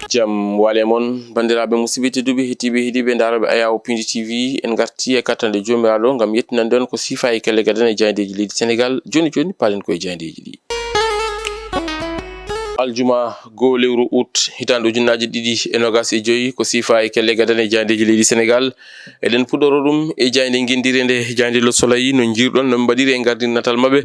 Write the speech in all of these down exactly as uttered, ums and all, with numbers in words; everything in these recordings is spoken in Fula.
Jam wale mon, banndiraaɓe musidɓe tedduɓe, heɗiiɓe, heɗiiɓe, ndaarooɓe Ayaw Pindi T V, en ngartii e kattanɗe Joomiraaɗo ngam yettinande on ko siifa e kelle gadane e jaayndeeji leydi Senegaal. Jooni jooni, paalen ko e jaayndeeji ɗi. Aljuma goo lewru ut, hitaande ujunnaaje ɗiɗi e noogaas e joy, ko siifa e kelle gadane e jaayndeeji leydi Senegaal. Eɗen puɗɗoro ɗum e jaaynde ngenndiire nde, jaaynde Le Soleil, no njiiruɗon no ɓe mbaɗiri e ngardiinaagal maɓɓe.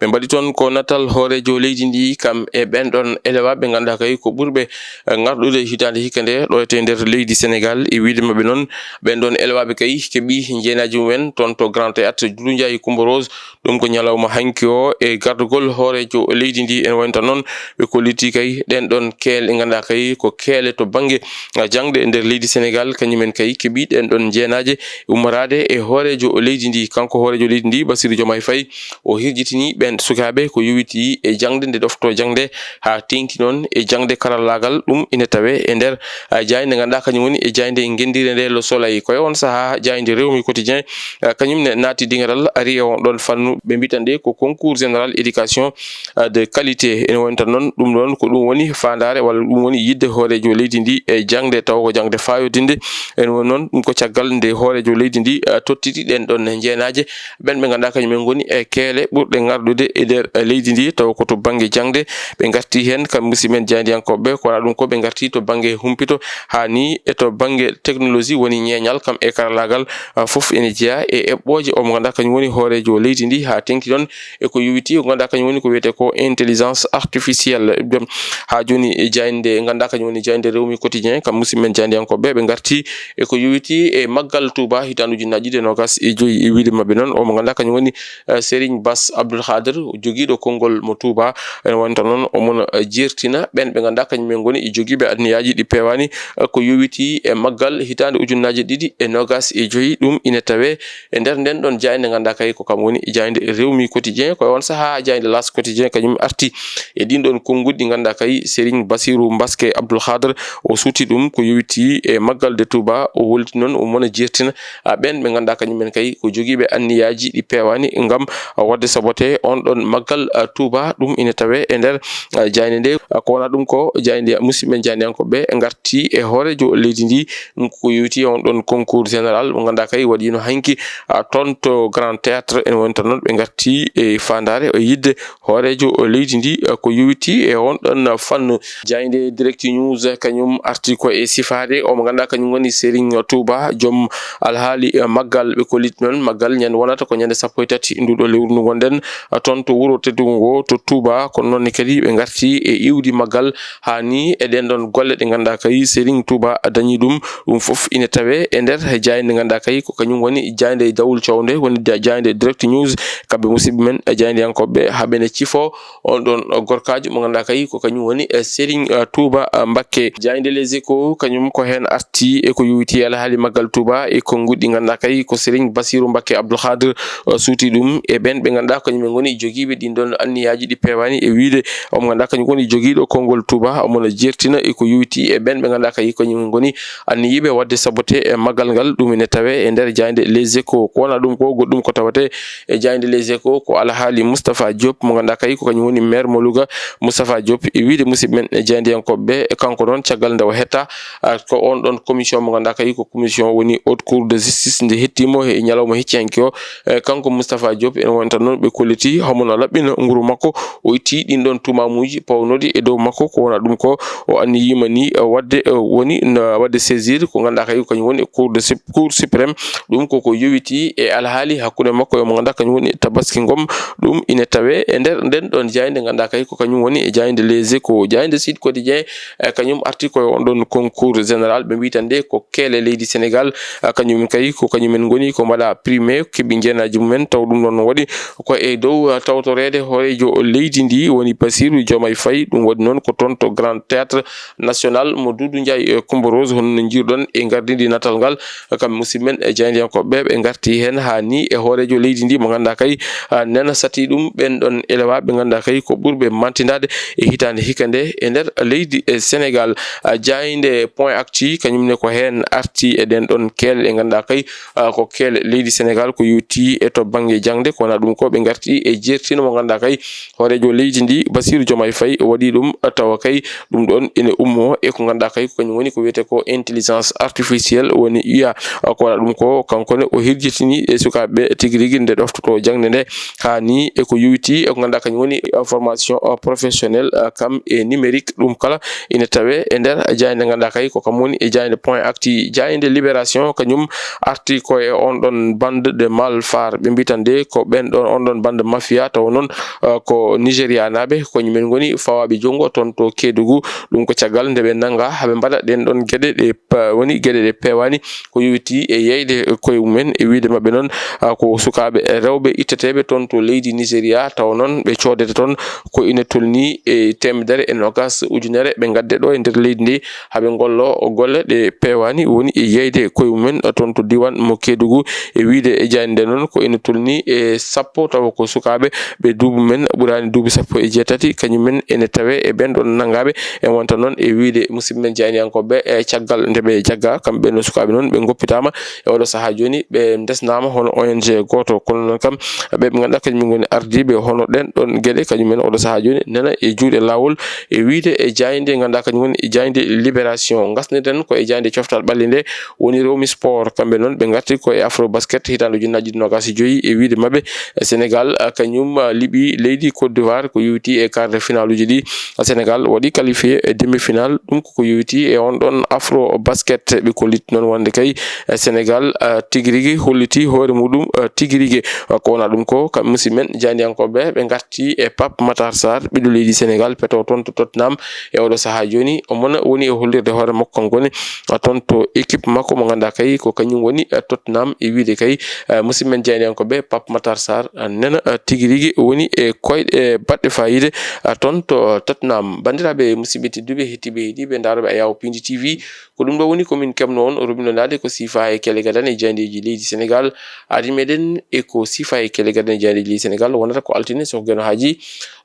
Ɓe mbaɗi toon ko natal hooreejo leydi ndi, kam e ɓeen ɗoon elewaaɓe, ngannduɗaa kay ko ɓurɓe, eh, ngarɗude hitaande hikka nde ɗo e nder leydi Senegaal. E wiyde maɓɓe noon, ɓeen ɗoon elewaaɓe kay keɓii njeenaaji mumen toon to Grand Théâtre Doudou Ndiaye Coumba Rose. Ɗum ko ñalawma hanki o e gardagol hooreejo leydi ndi. En wayno tan noon, ɓe kollitii kay ɗeen ɗoon keele, ngannduɗaa kay ko keele to bannge, ah, jaŋde e nder leydi Senegaal, kañumen kay keɓii ɗeen ɗoon njeenaaje ummoraade e hooreejo leydi ndi. Kanko hooreejo leydi ndi, Bassirou Diomaye Faye, o hirjitinii ɓeen sukaaɓe ko yowitii e jaŋde nde ɗoftoo jaŋde haa teeŋti noon e jaŋde karallaagal. Ɗum ina tawee e nder, ah, jaaynde ngannduɗaa kañum woni e jaaynde ngenndiire nde Le Soleil. Ko e oon sahaa jaaynde Rewmi Quotidien, ah, kañum ne naati diŋaral, ari e oon ɗoon fannu, ɓe mbiyata nde ko concours général éducation, ah, de qualité. Ene woni tan noon, ɗum ɗoon ko ɗum woni faandaare walla ɗum woni yiɗde hooreejo leydi ndi e jaŋde, tawa ko jaŋde faayodinde. Ene woni noon, ɗum ko caggal nde hooreejo leydi ndi, ah, tottiti ɗeen ɗoon njeenaaje, ɓeen ɓe ngannduɗaa kañum en ngoni e keele ɓurɗe ngarɗude e nder, eh, leydi ndi, tawa ko to bannge jaŋde ɓe ngartii heen, kam musidɓe men jaayndiyankooɓe. Ko wonaa ɗum ko ɓe ngartii to bannge humpito, haa ni e to bannge technologie woni ñeeñal, kam e karallaagal, ah, fof ene jeyaa e eɓɓooje o mo ngannduɗaa kañum woni hooreejo leydi ndi, haa teeŋti noon e ko yowitii ko ngannduɗaa kañum woni ko wiyetee ko intelligence artificielle. Ɗum, haa jooni e jaaynde ngannduɗaa kañum woni jaaynde Rewmi Quotidien, kam musidɓe men jaayndiyankooɓe, ɓe ngartii e ko yowitii e maggal Touba hitaande ujunnaaje ɗiɗi e noogaas e joy. E wiyde maɓɓe noon, o mo ngannduɗaa kañum woni, eh, Serigne Bass Abdoul Khader, jogiiɗo konngol mo Touba. Ene woni tan noon, omo, eh, jeertina ɓeen ɓe ngannduɗaa kañum en ngoni e jogiiɓe anniyaaji ɗi peewaani, eh, ko yowitii e maggal hitaande ujunnaaje ɗiɗi e noogaas e joy. Ɗum ina tawee e nder ndeen ɗoon jaaynde ngannduɗaa kay ko kam woni jaaynde Rewmi Quotidien. Ko e oon sahaa jaaynde L'As Quotidien kañum arti e ɗiin ɗoon konnguɗi ɗi ngannduɗaa kay Serigne Bassirou Mbacké Abdoul Khader, o suuti ɗum ko yowitii e maggal de Touba, o holliti noon o mona jeertina, ah, ɓeen ɓe ngannduɗaa kañum en kay ko jogiiɓe anniyaaji ɗi peewaani ngam, ah, waɗde sabote oon ɗoon maggal, ah, Touba. Ɗum ina tawee e nder, ah, jaaynde nde. Ah, ko wonaa ɗum ko jaaynde musidɓe men jaayndiyankooɓe ngartii e hooreejo leydi ndi, ɗum ko yowitii e oon ɗoon concours général mo ngannduɗaa kay waɗiino hanki, ah, toon to Grand Théâtre. Ene woni tan noon ɓe ngartii e faandaare e yiɗde hooreejo leydi ndi, eh, ko yowitii e oon ɗoon fannu. Jaaynde Direct News, eh, kañum arti ko e sifaade o mo ngannduɗaa kañum woni Serigne Touba, joom alhaali, eh, maggal. Ɓe kolliti noon maggal ñande wonata ko ñande sappo e tati nduɗo lewru ndu ngonɗen, eh, toon to wuro teddugo ngo to Touba. Kono noon ne kadi ɓe ngartii e iwdi maggal haa ni e ɗeen ɗoon golle ɗe ngannduɗaa kay Serigne Touba dañi ɗum. Ɗum fof ina tawee e nder jaaynde ngannduɗaa kay ko kañum woni jaaynde dawol cawnde, woni da-, jaaynde Direct News. Kamɓe musidɓe men, eh, jaayndiyankooɓe, haa ɓe ne cifoo oon ɗoon gorkaajo mo ngannduɗaa kay ko kañum woni, eh, Serigne, eh, Touba, eh, Mbacké. Jaaynde Les Échos kañum ko heen arti e ko yowitii alhaali maggal Touba e konnguɗi ngannduɗaa kay ko Serigne Bassirou Mbacké Abdoul Khadir, eh, suuti ɗum e ɓeen ɓe ngannduɗaa kañum en ngoni jogiiɓe ɗiin ɗoon anniyaaji ɗi peewaani. E wiyde o mo ngannduɗaa kañum woni jogiiɗo konngol Touba, omo na jeertina e ko yowitii e ɓeen ɓe ngannduɗaa kay kañum en ngoni anniyiiɓe waɗde sabote e maggal ngal. Ɗum ene tawee e nder jaaynde Les Échos. Ko wonaa ɗum ko goɗɗum ko tawetee e jaaynde Les Échos ko alhaali Moustapha Diop mo ngannduɗaa kay ko kañum woni maire mo Louga. Moustapha Diop, e wiyde musidɓe men e jaayndiyankooɓe ɓe, e kanko noon caggal nde o hetta, ah, ko oon ɗoon commission mo ngannduɗaa kay ko commission woni Haute Cour de Justice, nde hetti mo e ñalawma hecci hanki o. Eh, kanko Moustapha Diop, ene woni tan noon ɓe kolliti homo no laɓɓina nguru makko, o itti ɗiin ɗoon tuumaamuuji pawnooɗi e dow makko. Ko wonaa ɗum ko o anniyiima ni, eh, waɗde, eh, woni no waɗde saisir ko ngannduɗaa kay ko kañum woni Cour de sup-, Cour suprême. Ɗum ko ko yowitii e alhaali hakkunde makko e mo ngannduɗaa kañum woni Tabaski Ngom. Ɗum ina tawee e nder ndeen ɗoon jaaynde ngannduɗaa kay ko kañum woni e jaaynde Les Échos. Jaaynde Sud Quotidien, eh, kañum arti ko e oon ɗoon concours général ɓe mbiyata nde ko keele leydi Senegaal, eh, kañum kay ko kañum en ngoni ko mbaɗa primé, keɓi njeenaaji mumen, taw ɗum ɗoon no waɗi ko e dow, eh, tawtoreede hooreejo leydi ndi woni Bassirou Diomaye Faye. Ɗum waɗi noon ko toon to Grand Théâtre National mo Doudou Ndiaye, eh, Coumba Rose, hono no njiiruɗon e ngardiindi natal ngal. Kam musidɓe men e jaayndiyankooɓe ɓe, ɓe ngartii heen haa ni e hooreejo leydi ndi mo ngannduɗaa kay, ah, nena sati ɗum ɓeen ɗoon elewaaɓe ɓe ngannduɗaa kay ko ɓurɓe mantindaade e hitaande hikka nde e nder leydi e Senegal. Ah, jaaynde Point Actu kañum ne ko heen arti e ɗeen ɗoon keele ɗe ngannduɗaa kay, ah, ko keele leydi Senegal ko yowti e to bannge jaŋde. Ko wonaa ɗum ko ɓe ngarti e jeertino mo ngannduɗaa kay hooreejo leydi ndi Bassirou Diomaye Faye waɗi ɗum, tawa kay ɗum ɗoon ene ummoo e ko ngannduɗaa kay ko kañum woni ko wiyetee ko intelligence artificielle woni I A. Ko wonaa ɗum ko kanko ne o hirjitini e sukaaɓe tigi rigi nde ɗoftotoo jaŋde nde haa ni e ko yowiti e ko ngannduɗaa kañum woni, eh, formation, eh, professionnelle, eh, kam e numérique. Ɗum kala ina tawee e nder jaaynde ngannduɗaa kay ko kam woni e jaaynde Point Actu. Jaaynde Libération kañum arti ko e on ɗoon bande de malfar ɓe mbiyata nde ko ɓeen ɗoon on ɗoon bande mafia tawa noon, eh, ko Nigérianaaɓe ko kañum en ngoni fawaaɓe junngo toon to Kédougou. Ɗum ko caggal nde ɓe nannga haa ɓe mbaɗa ɗeen ɗoon geɗe ɗe pa-, woni geɗe ɗe peewaani ko yowiti e yeyde koye mumen e wiyde maɓɓe noon, ah, ko sukaaɓe rewɓe itteteeɓe toon to leydi Nigéria tawa noon ɓe coodete toon ko ina tolni e teemedere e noogaas ujunere ɓe ngadde ɗo e nder leydi ndi haa ɓe ngollo golle ɗe peewaani woni e yeyde koye mumen toon to diiwaan mo Kédougou e wiyde e jaaynde nde noon ko ina tolni e sappo tawa ko sukaaɓe ɓe duuɓi men ɓuraani duuɓi sappo e jeetati kañum men ene tawee e ɓeen ɗoon nanngaaɓe. En wonta noon e wiyde musidɓe men jaayndiyankooɓe e caggal nde ɓe jagga kamɓe no sukaaɓe noon ɓe ngoppitaama e oɗo sahaa jooni ɓe ndesnaama hono O N G gooto kono noon kam ɓe ɓe ngannduɗaa kañum ngoni ardiiɓe hono ɗeen ɗoon geɗe kañum en oɗo sahaa jooni nana e juuɗe laawol e wiyde e jaaynde ngannduɗaa kañum woni e jaaynde Libération. Ngasnirɗen ko e jaaynde coftal ɓalli nde woni Rewmi Sport kamɓe noon ɓe ngarti ko e Afro Basket hitaande ujunnaaji ɗiɗi noogaas e joyi e wiyde maɓɓe Senegal, ah, kañum, ah, liɓi leydi Côte d'Ivoire ko yowiti e quart de finale uji ɗi. Senegal waɗi qualifié e demi-finale. Ɗum koko yowiti e on ɗon Afro Basket. Ɓe kolliti noon wonde kay, eh, Senegal, ah, tigi rigi holliti hoore muɗum, ah, tigi rigi. Ah, ko wona ɗum ko, kam musidɓe men jaandiyankooɓe, ɓe ngarti e Pape Matar Sarr, ɓiɗɗo leydi Senegal, peto toon to Tottenham. E oɗo sahaa jooni, omo woni e hollirde hoore makko kanko ne, ah, toon to équipe makko mo ngannduɗaa kay ko kañum woni, ah, Tottenham. E wiyde kay, ah, musidɓe men jaandiyankooɓe, Pape Matar Sarr, ah, nena, ah, tigi rigi woni e koyɗe, e baɗɗe faayiida, ah, toon to Tottenham. Banndiraaɓe musidɓe tedduɓe, heɗtiiɓe, heɗiiɓe, ndaarooɓe Ayaw Pindi T V, ko ɗum ɗo woni ko min keɓno on, roɓinondaade ko siifa e kele gadane e jayndeeji leydi Senegal. Ari meɗen e ko siifa e kele gadane e jayndeeji leydi Senegal wonata ko altine, so ko Geno Haaji.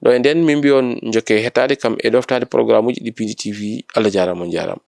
Ɗo e nden, min mbiyon njokke hettaade kam e ɗoftaade programme uji ɗi Pindi T V. Allah jaaraama, on jaaraama.